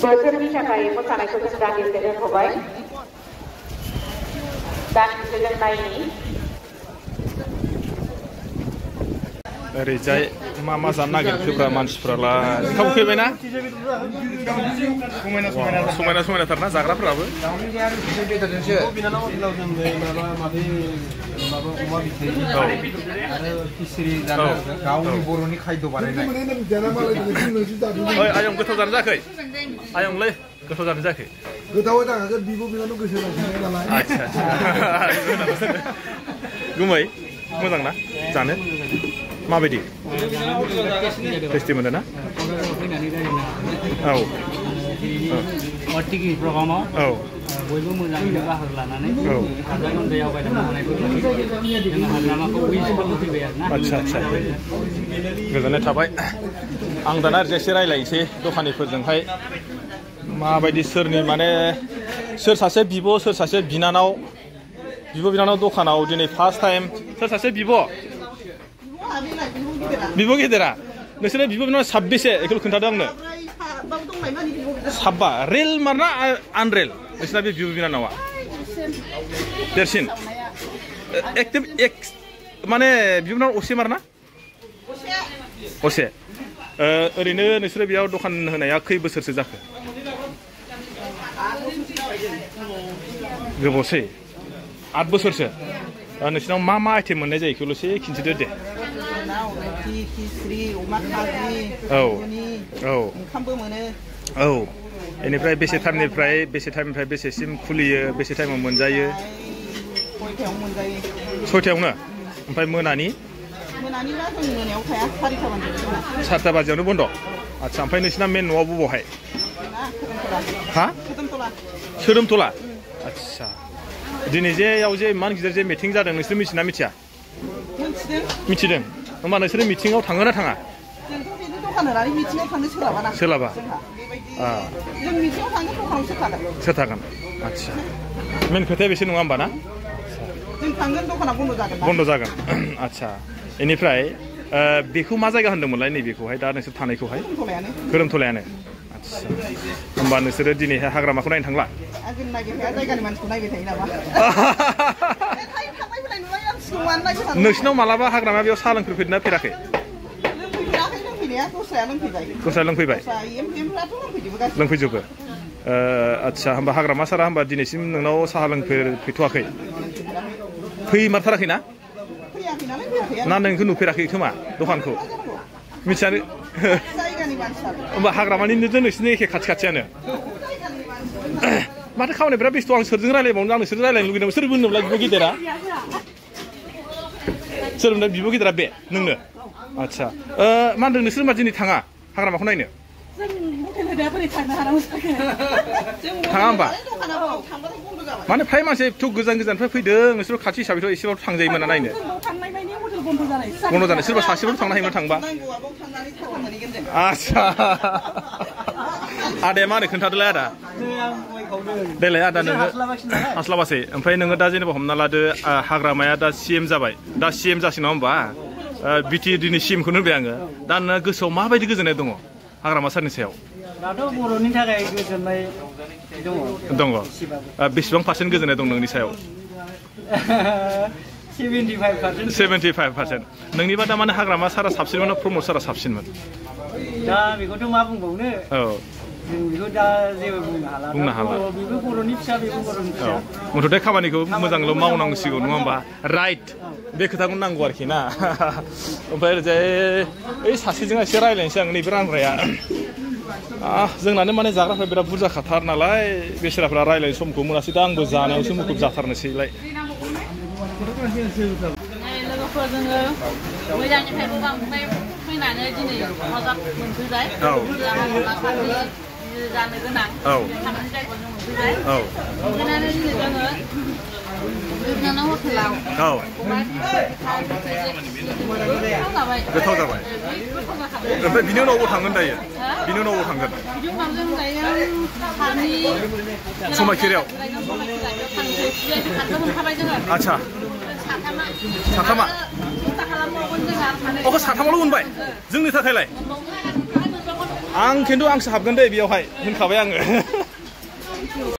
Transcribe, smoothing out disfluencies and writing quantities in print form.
बोथोरनि थाखाय मोसानायखौ जों दान्दिसे दोनथ'बाय दान्दिसे जों नायनि ओरैजाय मा मा जानो नागिरखोब्रा मानसिफ्रालाय ओंखाम उखैबायना समायना समायनाथारना जाग्राफोराबो बर'नि खायद' बानायनाय आयं गोथाव जानो जायाखै आयंलै गोथाव जानो जायाखै गोथाव जागोन बिब' बिनानाव गोसो जासिगोन नालाय आच्छा गुमै मोजां ना जानो माबायदि टेस्टि मोनो ना औ औ बयबो मोजाङैनो बाहागो लानानै हाजार अनगायै आवगायलांनो हानायखौ जोङो हाग्रामाखौ उइसफोरबो फैबाय आरोना आच्छा आच्छा गोजोननाय थाबाय आं दाना एसे रायलायनोसै दखानिफोरजोंहाय माबायदि सोरनि माने सोर सासे बिब' सोर सासे बिनानाव बिब' बिनानाव दखानाव दिनै फार्स्ट टाइम सोर सासे बिब' गेदेरा नोंसोरो बिब' बिनानाव साबेसे बेखौ खोन्थादो आंनो साबा रेल मारना आनरेल नोंसिना बे बिब' बिनानावा देरसिन एकदम माने बिब' बिनानाव असे मारना असे ओरैनो नोंसोरो बेयाव दखान होनाया खै बोसोरसो जाखो गोबावसै 8 बोसोरसो नोंसिनाव मा मा आइटेम मोननाय जायो बेखौल'सो खिन्थिदो दे औ औ औ बेनिफ्राय बेसे टाइमनिफ्राय बेसेसिम खुलियो बेसे टाइमाव मोनजायो 6टायावनो ओमफ्राय मोनानि 4टा बाजियावनो बन्द' आच्छा ओमफ्राय नोंसिना मेन न'आव बबावहाय हा सोदोमतला आच्छा दिनै जेयाव जे इमान गिदिर जे मिटिं जादों नोंसोर मिथिना मिथिया मिथिदों होमबा नोंसोरो मिटिङाव थाङो ना थाङा सोलाबा सोर थागोन आच्छा मेन खोथाया बेसे नङा होमबा ना बन्द' जागोन आच्छा बेनिफ्राय बेखौ मा जायगा होनदोंमोनलाय नैबेखौहाय दा नोंसोर थानायखौहाय खोरोमथलायानो आच्छा होमबा नोंसोरो दिनैहाय हाग्रामाखौ नायनो थांला नोंसिनाव मालाबा हाग्रामा बेयाव साहा लोंफेरफेरना फेराखै दस्रा लोंफैबाय लोंफैजोबो आच्छा होमबा हाग्रामा सारा होमबा दिनैसिम नोंनाव साहा लोंफैथ'वाखै फैमारथाराखै ना नोंखौ नुफेराखै खोमा दखानखौ मिथियानो होमबा हाग्रामानि नोंसिनि एखे खाथि खाथियानो माथो खामानि बिराद बेस्थ' आं सोरजों रायलायबावनो आं नोंसोरजों रायलायनो लुगैदों सोर बुंनोब्ला बिब' गेदेरा सोर होनदों बिब' गेदेरा बे नोंनो आच्छा मा होनदों नोंसोर होनबा दिनै थाङा हाग्रामाखौ नायनो थाङा होमबा माने फ्राय मानसि एथ' गोजाननिफ्राय फैदों नोंसोर खाथि हिसाबैथ' एसेबाबो थांजायोमोन ना नायनो बन्द' जानाय सोरबा सासेबो थांनो हायोमोन थांबा आच्छा आदाया मा होनो खोन्थादोलाय आदा देलाय आदा नोङो हास्लाबासै ओमफ्राय नोङो दा जेनेबा हमना लादो हाग्रामाया दा CM जाबाय दा CM जासै नङा होमबा BTDनि CMखौनो होनबाय आङो दा नोंना गोसोआव माबायदि गोजोननाय दङ हाग्रामा सारनि सायाव दाथ' बर'नि थाखाय गोजोननाय दङ बेसेबां पार्सेन्ट गोजोननाय दं नोंनि सायाव 75% नोंनिबा दा माने हाग्रामा सारा साबसिनमोन ना प्रमद सारा साबसिनमोन दा बेखौथ' मा बुंबावनो औ जों बेखौ दा जेबो बुंनो हाला बेबो बर'नि फिसा बेबो बर'नि फिसा मथथे खामानिखौ मोजांल' मावनांसिगौ नङा होमबा राइट बे खोथाखौ नांगौ आरोखि ना ओमफ्राय ओरैजाय ओइ सासेजों एसे रायज्लायनोसै आं नैबे रानग्राया जोंनानो माने जाग्राफ्रा बिराद बुरजा खाथार नालाय बेसोराफ्रा रायज्लायनो समखौ मोनासै दा आंबो जानायावसो मुखुब जाथारनोसैलाय लोगोफोर जोङो मोजांनिफ्राय मोजांनिफ्राय फैनानै दिनै हेफाजाब मोनफैबाय जानो गोनां थांनाय जायगायाव जों मोनफैबाय ओंखायनो दिनै जोङो बिनानाव हटेलाव गोथाव जाबाय ओमफ्राय बिनि उनावबो थांगोन दायो बिनि उनावबो थांगोन समायखेरियाव आच्छा साथामा साथामाल' मोनबाय जोंनि थाखायलाय आं खिन्थु आंसो हाबगोन दे बेयावहाय होनखाबाय आङो